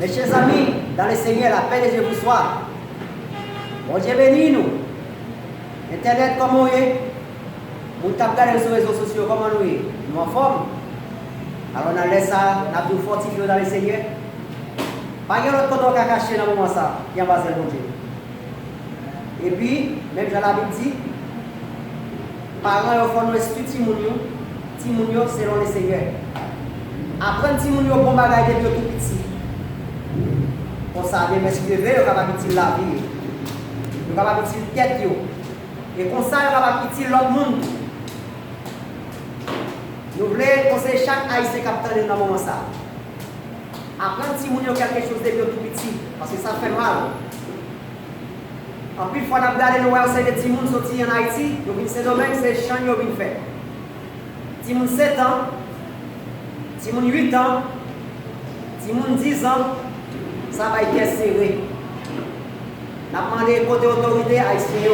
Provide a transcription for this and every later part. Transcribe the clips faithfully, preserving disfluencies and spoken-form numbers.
Mes chers amis dans le Seigneur, la paix de Dieu vous soit. Bondye beni nou. Entènèt, kòman w ye? Moun k ap gade nou sou rezo sosyo, kòman nou ye? Nou anfòm? Alò, nan lè sa a, n ap di w fòtifye w nan Lesenyè. Pa gen lòt kote w ka kache nan moman sa a ki anba zèl Bondye. Epi, menm jan Labib di, paran yo fò nou enstwi timoun yo, timoun yo selon Lesenyè. Aprann timoun yo bon bagay depi yo tou piti. Konsa, demen, si Dye vle, yo kapab itil lavi yo. Yo kapab itil tèt yo. E konsa, yo kapab itil lòt moun tou. Nou vle konseye chak Ayisyen k ap tande nou nan moman sa a. Aprann timoun yo kèlke choz depi yo tou piti, paske sa fè mal. Anpil fwa, n ap gade, nou wè yon seri de timoun soti ann Ayiti, yo vin Sendomeng, se chanj yo vin fè. Timoun sèt an, timoun uit an, timoun diz an, sa bay kè sere. N ap mande kote otorite ayisyen yo,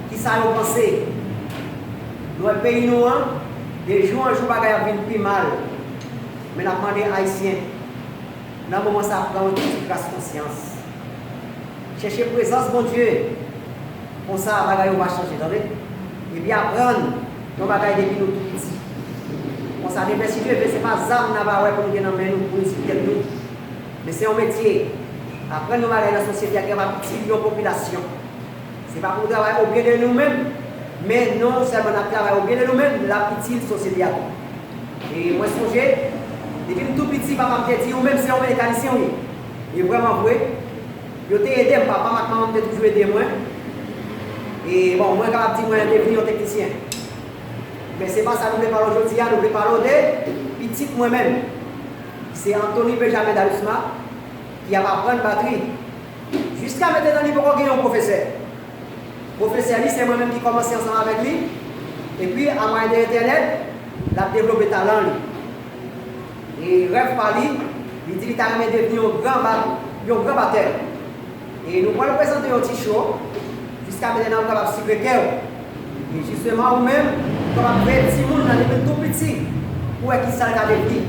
kisa yo panse? Nou wè peyi nou an, de jou an jou bagay ap vin pi mal. Men n ap mande Ayisyen, nan moman sa a, pran yon ti kras konsyans. Chèche prezans Bondye. Konsa, bagay yo va chanje, tande. Epi aprann yon bagay depi nou tou piti. Konsa, demen, si Dye vle, se pa zam n ap wè pou nou gen nan men nou, pou nou itil tèt nou. Men se yon metye. Aprann yon bagay nan sosyete a ki kapab itil yon popilasyon. Se pa pou nou travay o byen de nou menm, men non sèlman n ap travay o byen de nou menm, l ap itil sosyete a tou. E mwen sonje, depi m tou piti, papa m te di, "Ou menm se yon mekanisyen ou ye." E vrèman vre, yo te ede m, papa m ak manman m te toujou ede mwen. E bon, mwen kapab di mwen devni yon teknisyen. Men se pa sa nou vle pale w jodi a, nou vle pale w de pitit mwen menm. Se Anthony Benjamin Dalusma ki ap aprann batri. Jiska mentnan, li poko gen yon pwofesè. Pwofesè li, se mwen menm ki kòmanse ansanm avèk li. Epi, a mwayen de entènèt, l ap devlope talan li. E rèv pa li, li di li ta renmen devni yon gran ba-, yon gran batè. E nou pral prezante yon ti cho. Jiska mentnan, ou kapab sikre kè w. E jisteman, ou menm, ou kapab veye timoun nan depi l tou piti pou wè kisa l ka devni.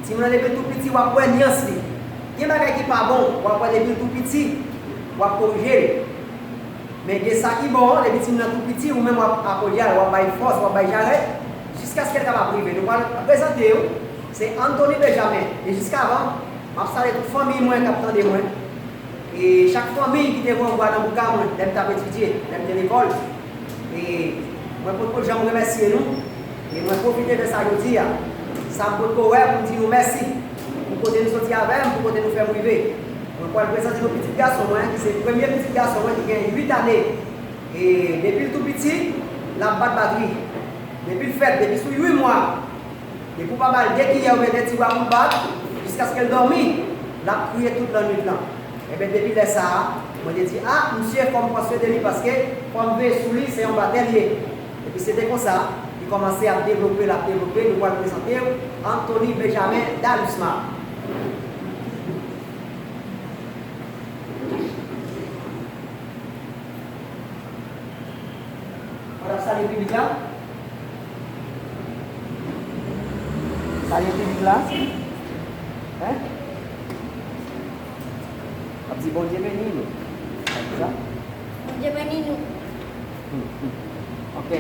Timoun nan depi l tou piti, w ap wè nyans li. Gen bagay ki pa bon, w ap wè depi l tou piti, w ap korije l. Men gen sa ki bon an, depi timoun nan tou piti, ou menm w ap apoye l, w ap bay fòs, w ap bay jarèt, jiskaske l kapab rive. Nou pral prezante w, se Anthony Benjamin. E jiskavan, m ap salye tout fanmi mwen k ap tande mwen. E chak fanmi ki te voye yon bwa nan bouka mwen, lè m t ap etidye, lè m te lekòl. E mwen potko janm remèsye nou. E mwen pwofite fè sa jodi a. Sa m potko wè pou m di nou mèsi pou kote nou soti avè m, pou kote nou fè m rive. Mwen pral prezante nou pitit gason mwen, ki se premye pitit gason mwen ki gen uit ane. E depi l tou piti, l ap bat batri. Depi l fèt, depi sou uit mwa, depi w pa ba l de kiyè oubyen de ti bwa pou l bat, jiskaske l dòmi, l ap kriye tout lannwit lan. Ebyen, depi lè sa a, mwen te di, "A, misye, fò m pran swen de li, paske fò m veye sou li, se yon batè l ye." Epi se te konsa, li kòmanse ap devlope, l ap devlope, nou pral prezante w Anthony Benjamin Dalusma. Mwen ap salye piblik la. Salye piblik la. Hein? Ap di Bondye beni nou. Sa di sa? Bondye beni nou. Ok.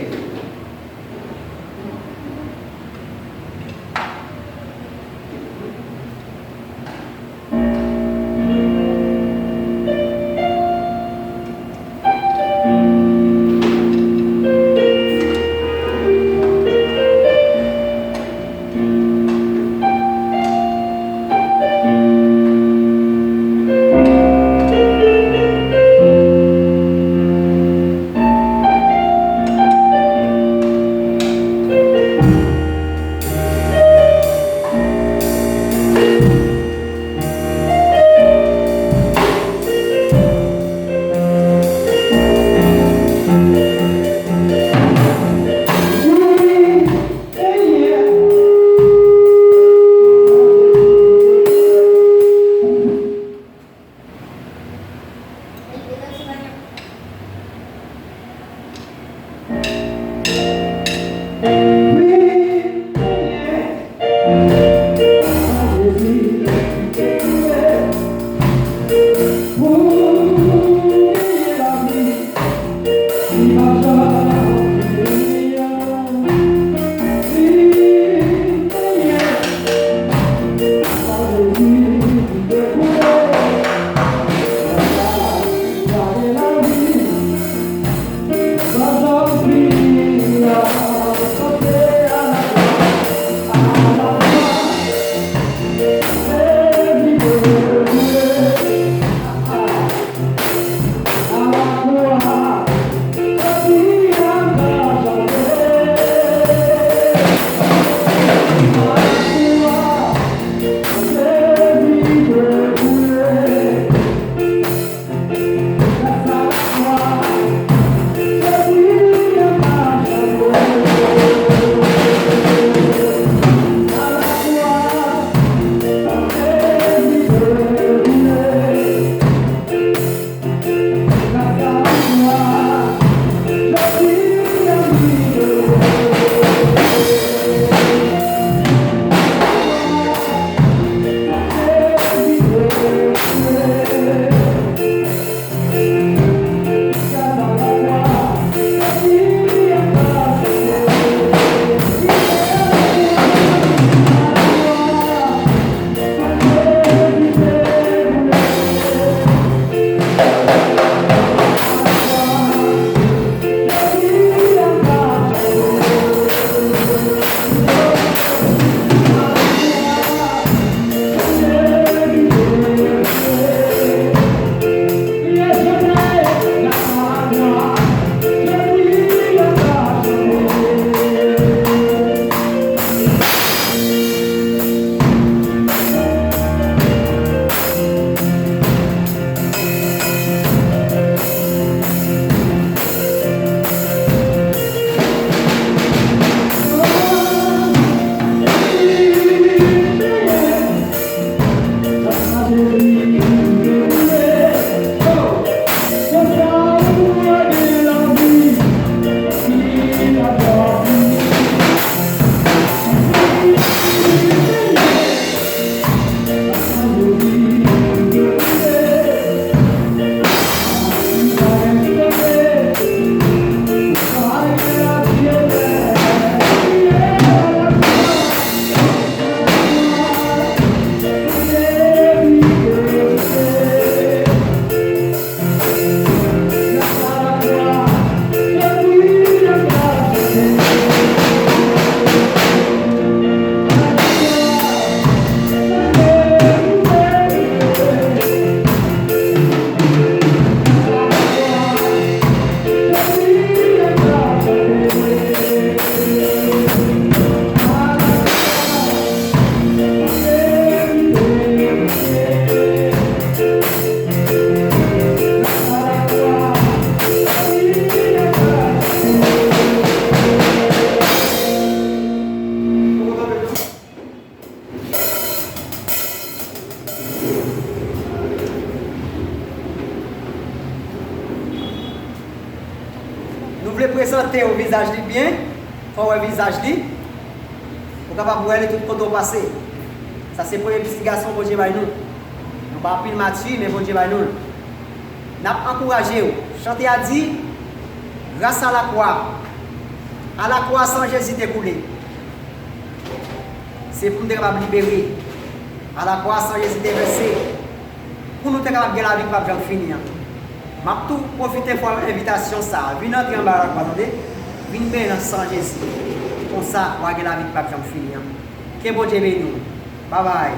Nou vle prezante w vizaj li byen, fè w wè vizaj li, ou kapab wè li tout kote w pase. Sa se premye pitit gason Bondye bay nou. Nou pa anpil mati, men Bondye bay nou l. N ap ankouraje w. Chante a di, gras a lakwa, a lakwa san Jezi te koule. Se pou n te kapab libere. A lakwa san Jezi te vèse, pou nou te kapab gen lavi k p ap janm fini an. M ap tou pwofite fè w envitasyon sa a. Vin antre anba lakwa, tande. Vin benyen nan san Jezi. Konsa, w a gen lavi k p ap janm fini an. Ke Bondye beni w. Babay.